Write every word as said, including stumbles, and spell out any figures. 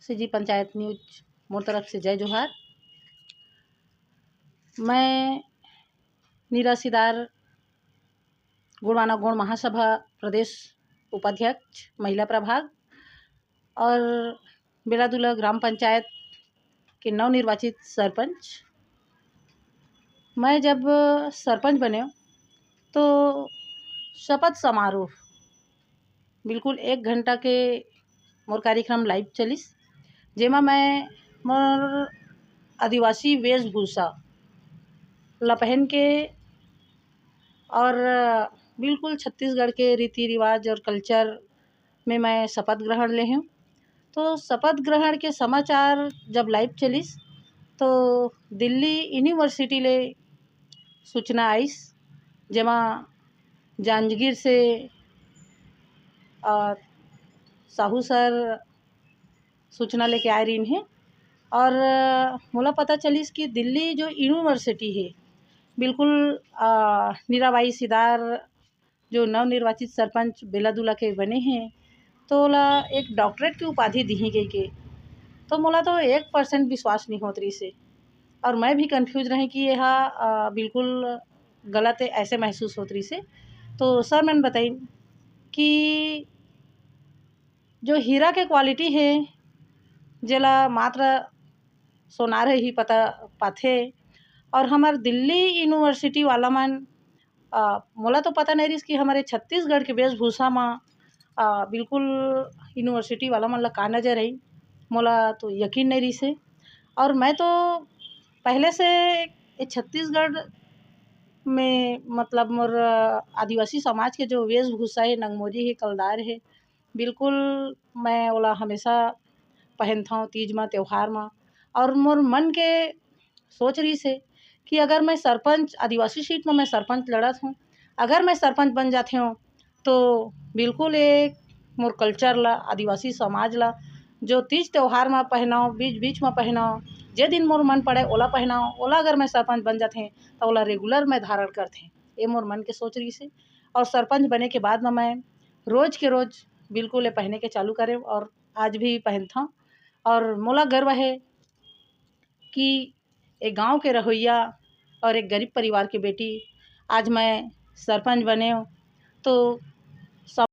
CG panchayat news मोर तरफ से जय जोहार। मैं नीरा सिदार, गोंडवाना गोंड महासभा प्रदेश उपाध्यक्ष, महिला प्रभाग और बेलादुला ग्राम पंचायत के नवनिर्वाचित सरपंच। मैं जब सरपंच बने तो शपथ समारोह बिल्कुल एक घंटा के मोर कार्यक्रम लाइव चलिस, जेमा मैं मोर आदिवासी वेशभूषा ला पहन के और बिल्कुल छत्तीसगढ़ के रीति रिवाज और कल्चर में मैं शपथ ग्रहण ले हूँ। तो शपथ ग्रहण के समाचार जब लाइव चलिस तो दिल्ली यूनिवर्सिटी ले सूचना आइस, जेमा जांजगीर से और साहू सर सूचना लेके आए रहिन हे। और मोला पता चलिस कि दिल्ली जो यूनिवर्सिटी हे, बिल्कुल नीराबाई सिदार जो नवनिर्वाचित सरपंच बेलादुला के बने हे, तो ओला एक डॉक्टरेट के उपाधि दिही गई के। तो मोला तो एक परसेंट विश्वास नहीं होत रहिस हे और मैं भी कन्फ्यूज रहे कि यह बिल्कुल गलत है, ऐसे महसूस होत रहिस हे। तो सर मन बताइन कि जो हीरा के क्वालिटी हे, जेला मात्र सोनार ही पता पाथे, और हमर दिल्ली यूनिवर्सिटी वाला मन, मोला तो पता नहीं रहिस कि हमारे छत्तीसगढ़ के वेशभूषा म बिल्कुल यूनिवर्सिटी वाला मन ला का नजर आई, मोला तो यकीन नहीं रहिस हे। और मैं तो पहले से ये छत्तीसगढ़ में, मतलब, मोर आदिवासी समाज के जो वेशभूषा हे, नंगमोरी हे, कलदार हे, बिल्कुल मैं ओला हमेशा पहनथव तीज म, त्योहार म। और मोर मन के सोच रहिस हे कि अगर मैं सरपंच, आदिवासी सीट म मैं सरपंच लड़त हूँ, अगर मैं सरपंच बन जाथे हूँ तो बिल्कुल एक मोर कल्चर ला, आदिवासी समाज ला, जो तीज त्योहार म पहनाव, बीच बीच म पहनाव, जे दिन मोर मन पड़े ओला पहनाव, ओला अगर मैं सरपंच बन जाथे तो ओला रेगुलर मैं धारण करथे। ये मोर मन के सोच रहिस हे। और सरपंच बने के बाद म मैं रोज के रोज बिल्कुल ये पहने के चालू करे और आज भी पहनथव। और मोला गर्व हे कि एक गांव के रहोइया और एक गरीब परिवार के बेटी आज मैं सरपंच बने हूँ। तो